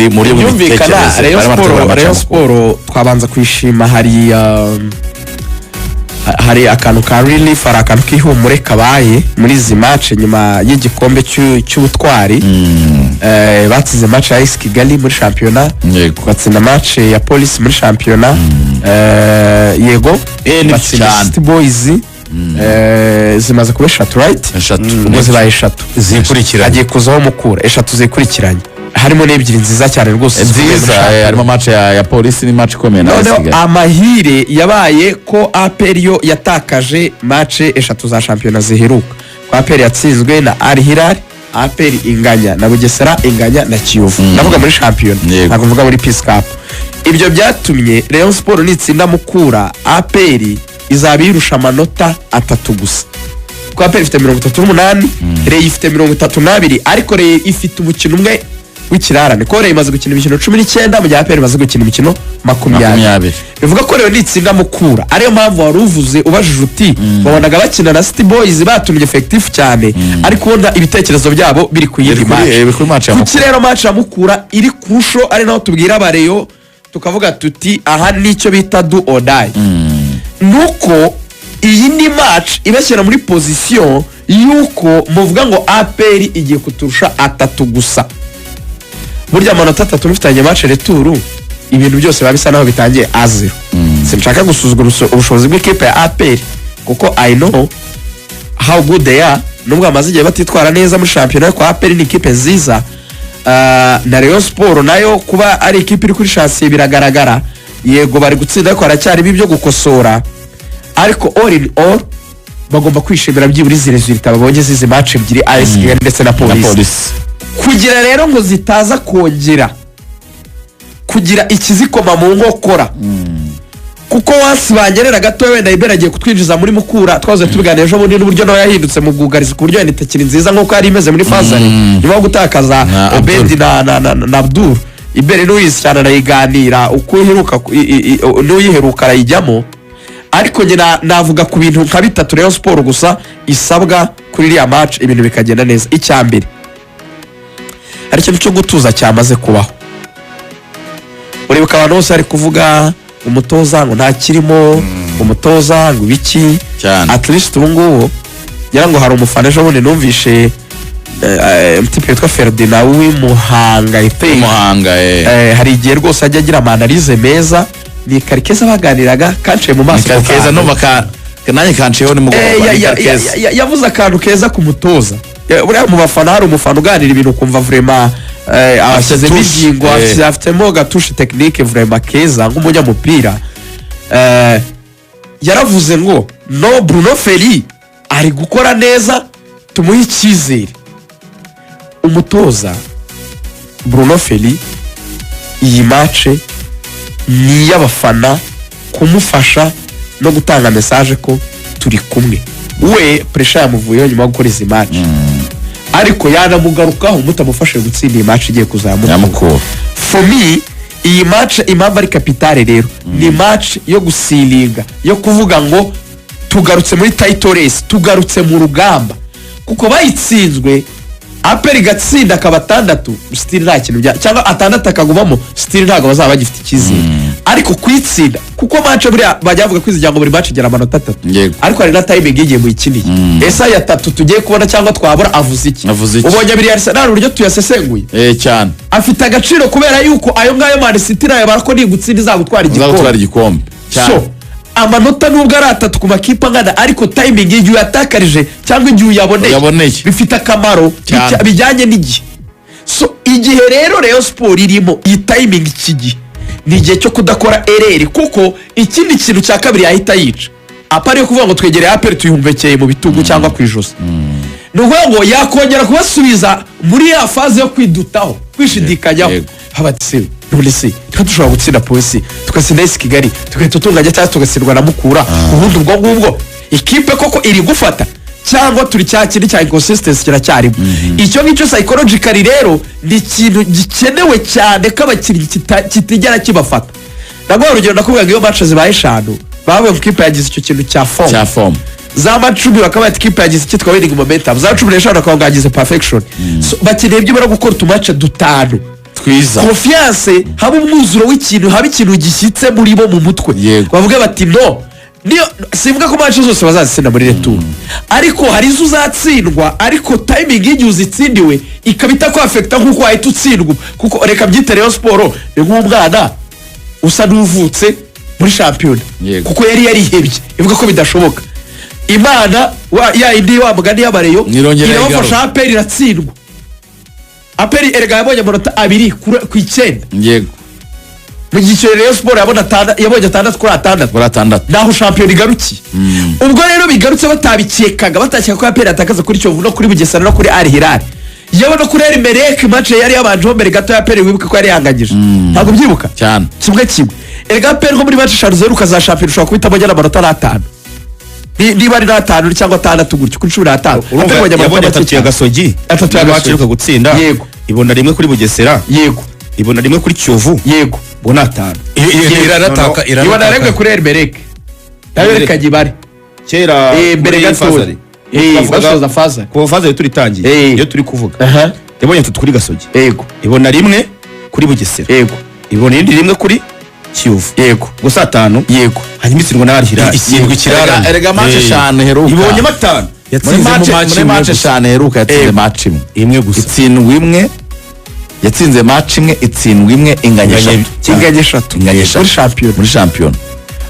bindi mu buryo Byumvikana. bw'imitekerereze. Rayon Barimo barategura Sport, match ya Rayon Mukura. Sport twabanza kuyishima. Hari akantu ka relief, hari akantu k'ihumure kabaye muri izi match nyuma y'igikombe cy'ubutwari. Batsinze match ya AS Kigali muri shampiyona, batsinda match ya Police muri shampiyona. Yego, Ni batsinda cyane. City Boys. Zimaze kuba eshatu, right? Eshatu. Ubwo zibaye eshatu zikurikiranye. Hagiye kuzaho Mukura, eshatu zikurikiranye, harimo n'ebyiri nziza cyane rwose zikomeye muri Nziza. shampiyona. Harimo match ya Polisi, ni match ikomeye nawe. Noneho Kigali. amahire yabaye ko APR yo yatakaje match eshatu za shampiyona ziheruka, ko APR yatsinzwe na Al Hilal, APR inganya na Bugesera, inganya na Kiyovu. Ndavuga muri shampiyona, ntabwo mvuga muri Peace Cup. Ibyo byatumye Rayon Sport nitsinda Mukura, APR izaba yirusha amanota 3 gusa, kuko APR ifite 38, Rayon ifite 32, ariko Rayon ifite umukino umwe w'ikirarane, ko Rayon imaze gukina imikino 19 mu gihe APR imaze gukina imikino 20. 20. Bivuga ko rero nitsinda Mukura, ariyo mpamvu wari uvuze, ubajije uti wabonaga bakina na City Boys batumye effectif cyane, ariko ubona ibitekerezo byabo biri ku yindi Biri match. biri kuri match ya Kuki Mukura. rero match ya Mukura iri kurusho, ari naho tubwira abareyo tukavuga tuti aha nicyo bita do or die, nuko iyi ni match ibashyira muri position yuko muvuga ngo APR igiye kuturusha 3 gusa. Burya amanota 3 mufitanye match retour, ibintu byose biba bisa naho bitangiye à zéro. Sinshaka gusuzugura ubushobozi bw'ikipe ya APR, kuko I know how good they are, nubwo bamaze igihe batitwara neza muri shampiyona, ariko APR ni ikipe nziza. Na Rayon Sport nayo kuba ari ikipe iri kuri chance biragaragara. Yego bari gutsinda, ariko haracyarimo ibyo gukosora. Ariko all in all bagomba kwishimira byibura izi résultats babonye zizi match ebyiri, AS Kigali ndetse na Na Polisi. Polisi. Kugira rero ngo zitaza kongera kugira ikizikoma mu nkokora, kuko wasi bangerera gato wenda Ibera agiye kutwinjiza muri Mukura. Twahoze tubiganira ejo bundi n'uburyo nawe yahindutse mu bwugarizi, ku buryo wenda itakiri nziza nk'uko yari imeze muri fazari nyuma yo gutakaza Na Obedi na Abdul. Ibere n'uyizi cyane arayiganira uko iheruka n'uyiheruka arayijyamo. Ariko njye navuga ku bintu nka bitatu Rayon Sport gusa isabwa kuri iriya match, ibintu bikagenda neza. Icya mbere, hari ikintu cyo gutuza cyamaze kubaho. Uribuka abantu bose bari kuvuga umutoza ngo ntakirimo, umutoza ngo ibiki. Cyane. At least ubu ngubu ngira ngo hari umufana ejo bundi numvishe, umutipe witwa Ferdinand w'imuhanga, I think. Muhanga. Hari igihe rwose ajya agira ama analyse meza. Ni Karikeza baganiraga, kanciye mu maso Ni ako Karikeza. kantu. Numva ka nanjye kanciyeho nimugoroba. Ni Karikeza. Yavuze akantu keza ku mutoza. Buriya mu bafana hari umufana uganira ibintu ukumva vraiment ashyizemo touche, ingingo, afitemo ga touche technique vraiment keza nk'umunyamupira. Yaravuze ngo no, Bruno Ferry ari gukora neza, tumuhe icyizere. Umutoza Bruno Ferry, iyi match ni iy'abafana kumufasha no gutanga message ko turi kumwe. We pressure yamuvuyeho nyuma yo gukora izi match, ariko yanamugarukaho mutamufashe gutsinda iyi match igiye kuzamuka. Nyamukuru. For me, iyi match impamvu ari capitale rero, ni match yo gusilinga, yo kuvuga ngo tugarutse muri title race, tugarutse mu rugamba, kuko bayitsinzwe APR igatsinda akaba 6, still nta kintu bya, cyangwa 6 akagumamo, still ntabwo bazaba bagifite icyizere. Ariko kuyitsinda, kuko match buriya bajya bavuga kwizigira ngo buri match igira amanota 3, ariko hari na timing y'igihe muyikiniye. Ese aya 3 tugiye kubona cyangwa twabura avuze iki? Avuze iki? Ubonye abiri ya Arsenal uburyo tuyasesenguye, Cyane. afite agaciro kubera yuko ayo ngayo Man City nayabara ko nigutsinda izagutwara Uzagutwara igikombe. Igikombe cyane. So amanota nubwo ari 3 ku makipe angana, ariko timing igihe uyatakarije cyangwa igihe uyaboneye Uyaboneye. bifite akamaro Cyane. bijyanye n'igihe. So igihe rero Rayon Sport irimo iyi timing, iki gihe ni igihe cyo kudakora erreur, kuko ikindi kintu cya kabiri yahita yica apari yo kuvuga ngo twegereye APR tuyihumekeye mu bitugu cyangwa ku ijosi, ni ukuvuga ngo yakongera kubasubiza muri ya phase yo kwidutaho, kwishidikanyaho. Haba ati se none se tuba dushobora gutsinda Polisi, tugatsinda AS Kigali, tugahita tunganya cyangwa tugatsindwa na Mukura, ubundi ubwo ngubwo ikipe koko iri gufata, cyangwa turi cya kindi cya inconsistency kiracyarimo? Icyo ngicyo psychologically rero ni ikintu gikenewe cyane ko abakinnyi kitigera kibafata. Ndaguha urugero, ndakubwira ngo iyo match zibaye eshanu bavuye ngo ikipe yagize icyo kintu cya form, Cya form, za match 10 bakaba bati ikipe yagize icyitwa winning momentum, za 15 bakaba ngo yagize perfection. So, bakeneye byibura gukora utu match dutanu. Twiza. Confiance, haba umwuzuro w'ikintu, haba ikintu gishyitse muri bo mu mutwe. Bavuge bati: "No, niyo sivuga ko match zose bazazitsinda muri retour, ariko hari izo uzatsindwa, ariko timing y'igihe uzitsindiwe ikaba itakwaffecta nk'uko wahita utsindwa." Kuko reka byite Rayon Sport ni nk'umwana usa n'uvutse muri shampiyona, kuko yari yarihebye ivuga ko bidashoboka. Imana ya indi wa mugani y'abareyo Nirongera irabafasha. igaruka. APR iratsindwa. APR erega yabonye amanota 2 ku 9, mu gihe icyo Rayon Sport yabonye 6 kuri 6. Kuri 6. Naho shampiyona igarukiye. Ubwo rero bigarutse batabikekaga, batakeka ko APR yatakaza kuri Kiyovu no kuri Bugesera no kuri Al Hilal, yewe no kuri Al Merreikh. Match yari yabanjeho mbere gato ya APR, wibuke ko yari yanganyije, ntabwo ubyibuka? Cyane. 1-1. Erega APR nko muri match 5 ziheruka za shampiyona ushobora guhitamo agera amanota n'atanu. Niba ari n'atanu cyangwa 6 gutyo kuri 15, Urumva, APR ibonye amanota yabonye make 3 ya cyane. Gasogi. 3 ya Niyo Gasogi. iheruka gutsinda. Ibona 1 kuri Bugesera, ibona 1 kuri Kiyovu, ubwo ni 5. Iranataka. Ibona Iranataka. 1 kuri Al Merreikh nayo, reka nyibare. Kera Mbere muri gatoya. Fazari. Twavugaga- Basoza Fazari. Kuva Fazari turitangiye, iyo turi kuvuga, yabonye 3 kuri Gasogi, ibona 1 kuri Bugesera, ibona irindi 1 kuri Kiyovu, gusa 5. Hanyuma itsindwa na Al Hilal. Itsindwa ikirarane. Erega match 5 heruka, Ibonyemo 5. muri Yatsinzemo match muri imwe match gusa. 5 heruka yatsinze match imwe. Imwe gusa. Itsindwa imwe, yatsinze match imwe, itsindwa imwe, inganya Inganya 3. Inganya 3. Inganya 3. Muri shampiyona. Muri shampiyona.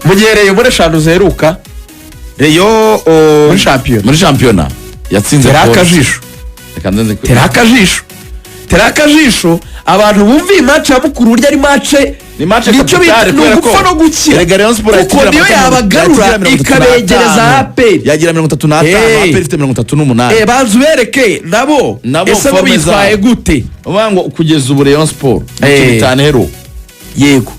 Mu gihe Rayon muri 5 ziheruka Rayon muri shampiyona, muri shampiyona yatsinze tera Polisi. akajisho. Reka nze Tera akajisho, tera akajisho. Abantu bumva iyi match ya Mukuru uburyo ari match, Ni match nicyo bita capitale, ni kubera ugupfa ko no gukira, erega Rayon Sport kuko yagira niyo amanota yabagarura yagira 35. ikabegereza APR. Yagira 35. Hey. APR ifite 38. Banza ubereke nabo, Nabo ese bo forme bitwaye zabo. gute? Uvuga ngo kugeza ubu Rayon Sport imikino 5 heruka,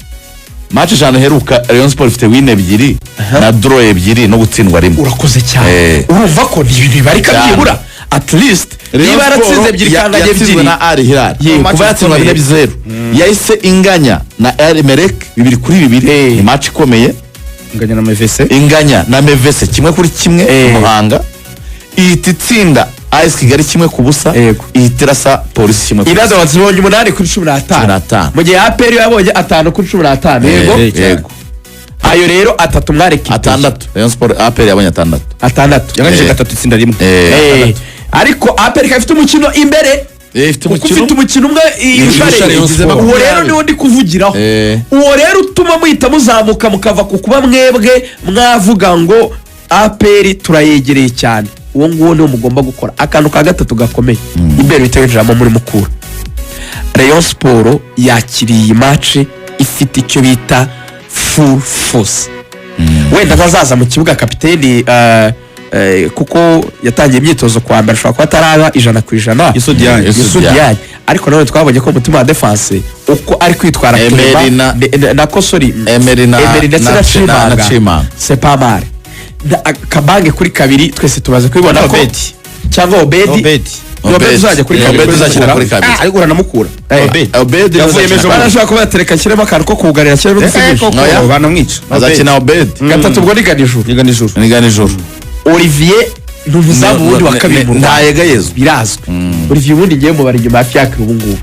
match 5 heruka, Rayon Sport ifite win 2 na draw 2 no gutsindwa 1. Urakoze cyane. Urumva ko ni ibintu bibarika, Cyane. byibura at least Rayon niba yaratsinze Sport 2 kanganya yatsinzwe 2. na Al Hilal. Kuva yatsindwa 4-0, yahise inganya na Al Merreikh 2-2, ni match ikomeye. Inganya na Mevese. Inganya na Mevese 1-1 Muhanga, ihita itsinda AS Kigali 1-0, ihita irasa Polisi 1-0. Inazo zibonye 8 kuri 15. 15. Mu gihe APR yabonye 5 kuri 15. Yego. Yego. Ayo rero 3 mwareka. 6. Rayon Sport, APR yabonye 6. 6. Yanganyije 3, itsinda 1. Ariko APR ikaba ifite umukino imbere, Ifite kuko umukino ufite umukino umwe irusha Irusha Rayon. Rayon Sport. Uwo rero niwo ndi kuvugiraho, uwo rero utuma muhita muzamuka mukava ku kuba mwebwe mwavuga ngo APR turayegereye cyane. Uwo nguwo niwo mugomba gukora. Akantu ka gatatu gakomeye imbere bihita winjiramo muri Mukura: Rayon Sport yakiriye iyi match ifite icyo bita full force. Wenda ntazaza mu kibuga kapiteni, kuko yatangiye imyitozo kwa mbere, ashobora kuba ataraba 100%. Youssou Diagne. Youssou Youssou Diagne. Diagne. Ariko nanone twabonye ko umutima wa defense uko ari kwitwara, Emery Clement, na Kosori, Emery Emery ndetse na na Chimanga, Chimanga. c'est pas mal. Kabange kuri kabiri, twese tumaze kubibona ko Obedi. cyangwa Obedi. Obedi. Ni Obedi uzajya kuri kabiri. Obedi uzakina kuri kabiri. Ah, ariko uranamukura. Obedi Obedi Yavuyemo uzakina ejo. Barashobora kuba batereka ashyiremo akantu ko kugarira, ashyiremo gusigisha. Oya. Banamwica. Azakina Obedi. Gatatu ubwo ni Ganijuru. Niga nijoro. Ni Ganijuru. Olivier ni umuzamu wundi wa kabiri mu Rwanda. Ntayegayezwa. Birazwi, Olivier ubundi ngiye mubara inyuma ya Fiacre ubu ngubu.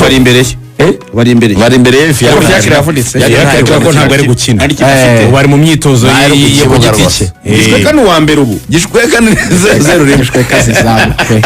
Bari imbere ye. Eh? Bari imbere ye. Bari imbere ye. Ariko Fiacre yavunitse. Fiacre ko ntabwo ari gukina. Ari ikipe afite. Ubu ari mu myitozo Ntabwo ari ku ye ku kibuga giti rwose. cye. Gishweka ni uwa mbere ubu. Gishweka ni 0-1. Gishweka zizamu pe.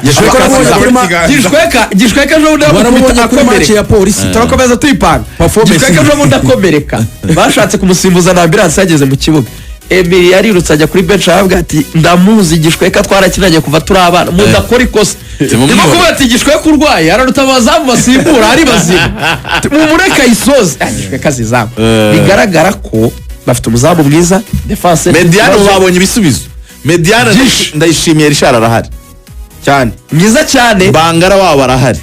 Gishweka namubonye kuri Gishweka, Gishweka ejo bundi Waramubonye bamukubita kuri match akomereka. ya Polisi. Turakomeza tuyipanga. Performance. Gishweka ejo bundi akomereka, bashatse kumusimbuza na ambulance yageze mu kibuga, Emily yarirutse ajya kuri bench aravuga ati: "Ndamuzi Gishweka, twarakinanye kuva turi abana, mudakora ikosa." Timumwihorere. Ndimo kuvuga ati Gishweka urwaye araruta abazamu basimbura ari bazima. Ati, mumureke ayisoze. Ah, Gishweka zizamu. Bigaragara ko bafite umuzamu mwiza, defense Médiane ikibazo. babonye ibisubizo. Médiane, Byinshi. Ndayishimiye Richard arahari. Cyane. Mwiza cyane. Bangara wabo arahari.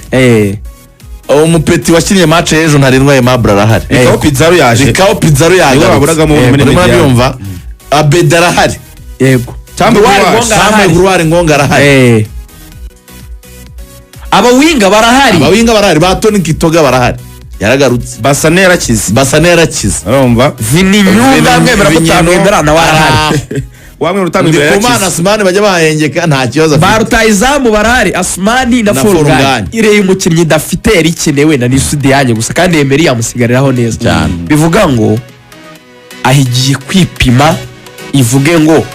Umupeti wakiniye match y'ejo, Ntarindwa Aimable, arahari. Rikaho Pizarro yaje. Rikaho Pizarro Niwe waburagamo yagarutse. muri Urimo Mediane. urabyumva, Abedi arahari. Tambo Gloire Gloire. Ngonga Samuel arahari. Gloire Ngonga arahari. Abawinga barahari. Abawinga barahari, ba Tony Kitoga barahari, yaragarutse. Basane yarakize. Basane yarakize. Urumva. Vininyunga mwemera ko Vinyino utamwemera, nawe arahari. Wamwe rutanga imbere Ndikumana yarakize. Asumani bajya bahengeka, nta kibazo Ba afite. rutayizamu barahari, Asumani na Na Forungani. Forungani. Ireye umukinnyi idafite yari ikeneye wenda ni Sudiyange gusa, kandi Emery yamusigariraho neza. Cyane. Bivuga ngo aho igiye kwipima, ivuge ngo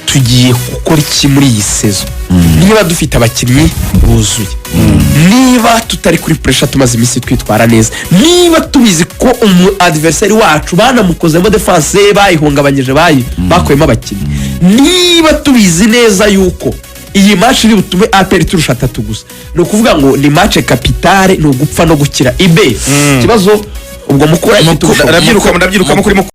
tugiye gukora iki muri iyi saison, niba dufite abakinnyi buzuye, niba tutari kuri pressure, tumaze iminsi twitwara neza, niba tubizi ko umu adversaire wacu banamukozemo, défense ye bayihungabanyije, bakuyemo abakinnyi, niba tubizi neza yuko iyi match iri butume APR turusha atatu gusa. Ni ukuvuga ngo ni match capitale, ni ugupfa no gukira. Ibe ikibazo ubwo Mukura ifite ubushobozi. Ndabyirukamo kuri Mukura.